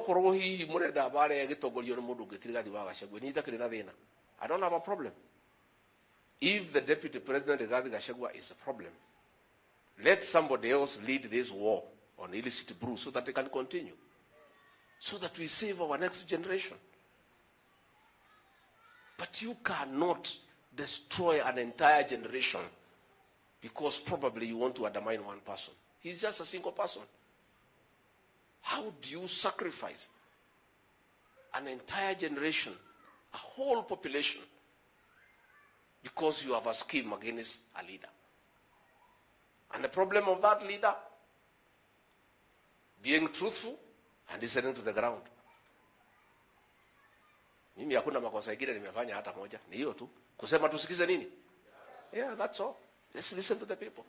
Okorwo hihi mũrenda mbaara ĩgĩtongorio nĩ mũndũ ũngĩ ti Rigathi wa Gachagua, niĩ itakĩrĩ na thĩna. I don't have a problem. If the deputy president Rigathi Gachagua is a problem, let somebody else lead this war on illicit brew so that it can continue. So that we save our next generation. But you cannot destroy an entire generation because probably you want to undermine one person. He's just a single person. How do you sacrifice an entire generation, a whole population, because you have a scheme against a leader? And the problem of that leader, being truthful and listening to the ground. Mimi hakuna makosa ingine nimefanya hata moja, ni hiyo tu, kusema tusikize nini? Yeah, that's all. Let's listen to the people.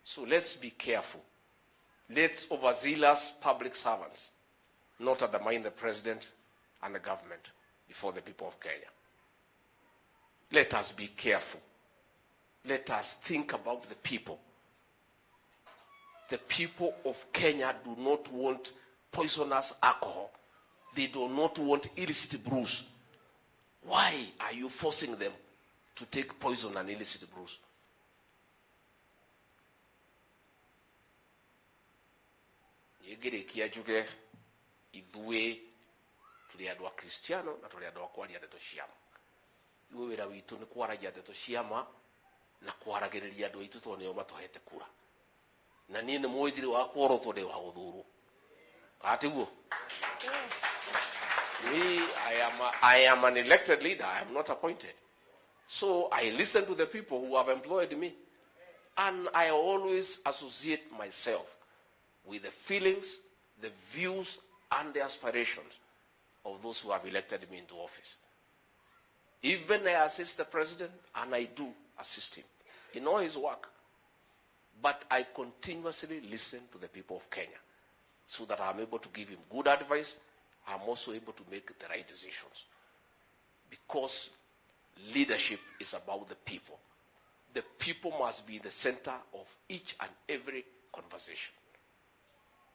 So let's be careful. Let's overzealous public servants not undermine the president and the government before the people of Kenya. Let us be careful. Let us think about the people. The people of Kenya do not want poisonous alcohol. They do not want illicit brews. Why are you forcing them to take poison and illicit brews? Niĩ ngĩrĩkia njuge ithuĩ tũrĩ andũ a Kristiano na tũrĩ andũ a kwaria ndeto cia ma. Ithuĩ wĩra witũ nĩ kwaragia ndeto cia ma na kwaragĩrĩria andũ aitũ tondũ nĩo matũhete kura. Na niĩ nĩ mũĩ ndirĩ wa kworotwo ndĩ wa gũthurwo. Kana tiguo? Me, I am, a, I am an elected leader. I am not appointed. So I listen to the people who have employed me. And I always associate myself with the feelings, the views, and the aspirations of those who have elected me into office. Even I assist the president, and I do assist him in all his work. But I continuously listen to the people of Kenya so that I'm able to give him good advice. I'm also able to make the right decisions. Because leadership is about the people. The people must be the center of each and every conversation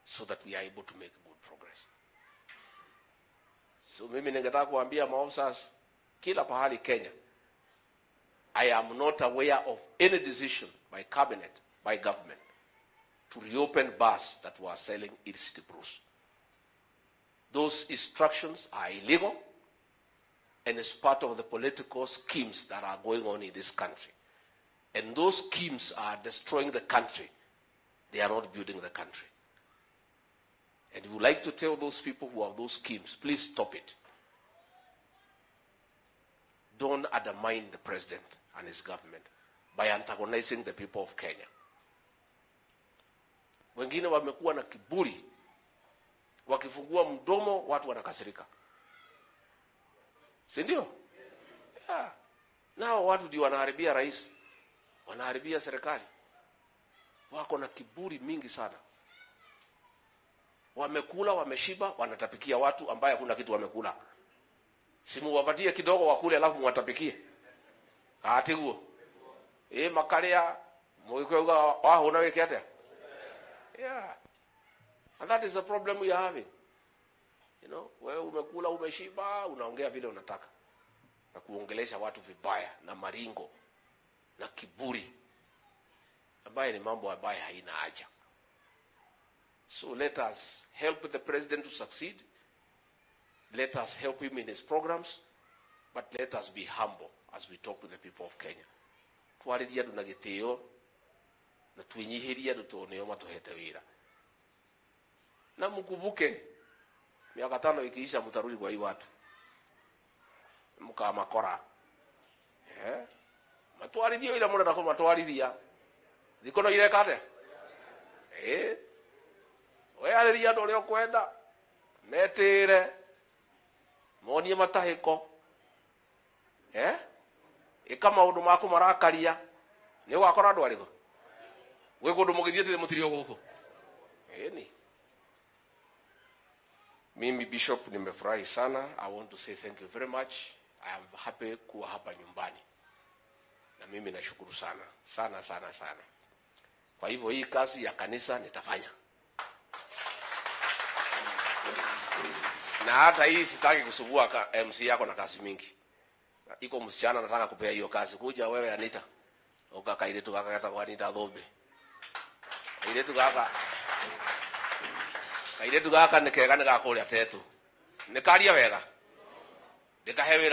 so that we are able to make good progress. So mimi ningetaka kuambia maofisa kila pahali Kenya, I am not aware of any decision by cabinet, by government, to reopen bars that were selling illicit brews. Those instructions are illegal and it's part of the political schemes that are going on in this country. And those schemes are destroying the country. They are not building the country. And we would like to tell those people who have those schemes, please stop it. Don't undermine the president and his government by antagonizing the people of Kenya. Wengine wamekuwa na kiburi, wakifungua mdomo watu wanakasirika, si ndio? Yeah. Nao watu ndio wanaharibia rais, wanaharibia serikali, wako na kiburi mingi sana. Wamekula, wameshiba, wanatapikia watu ambaye hakuna kitu wamekula. Simuwapatie kidogo wakule, alafu muwatapikie atiguo ĩ makarĩa mũgĩkũyũ augaga wahũna wĩke atĩa? Yeah. And that is the problem we are having. You know, wewe umekula umeshiba, unaongea vile unataka na kuongelesha watu vibaya na maringo na kiburi, ambaye ni mambo ambayo haina haja. So let us help the president to succeed. Let us help him in his programs, but let us be humble as we talk to the people of Kenya. Twarĩrie andũ na gĩtĩo na twĩnyihĩrie andũ tondũ nĩo matũhete wĩra. Na mkumbuke miaka tano ikiisha mtarudi kwa hii watu mukamakora eh matwarithio ira murenda kumatwarithia thikũ no ireka atia eh weyarĩria andũ ũrĩa ũkwenda metĩre monie matahĩko eh ĩka maũndũ ma kũmarakaria nĩ ũgakora andũ arĩkũ gwĩ kũndũ mũgĩthiĩ tĩ mũtirĩ o gũkũ ĩni Mimi Bishop nimefurahi sana. I want to say thank you very much. I am happy kuwa hapa nyumbani. Na mimi nashukuru sana sana sana sana. Kwa hivyo hii kazi ya kanisa nitafanya. Na hata hii sitaki kusumbua ka MC yako na kazi mingi. Iko msichana nataka kupea hiyo kazi. Kuja wewe Anita. Oka kairetu gaka getagwo Anita Thumbi. Kairetu gaka kairetu gaka nĩ kega nĩ ga kũrĩa tetu. Nĩ karia wega. Ndĩkahe wĩra.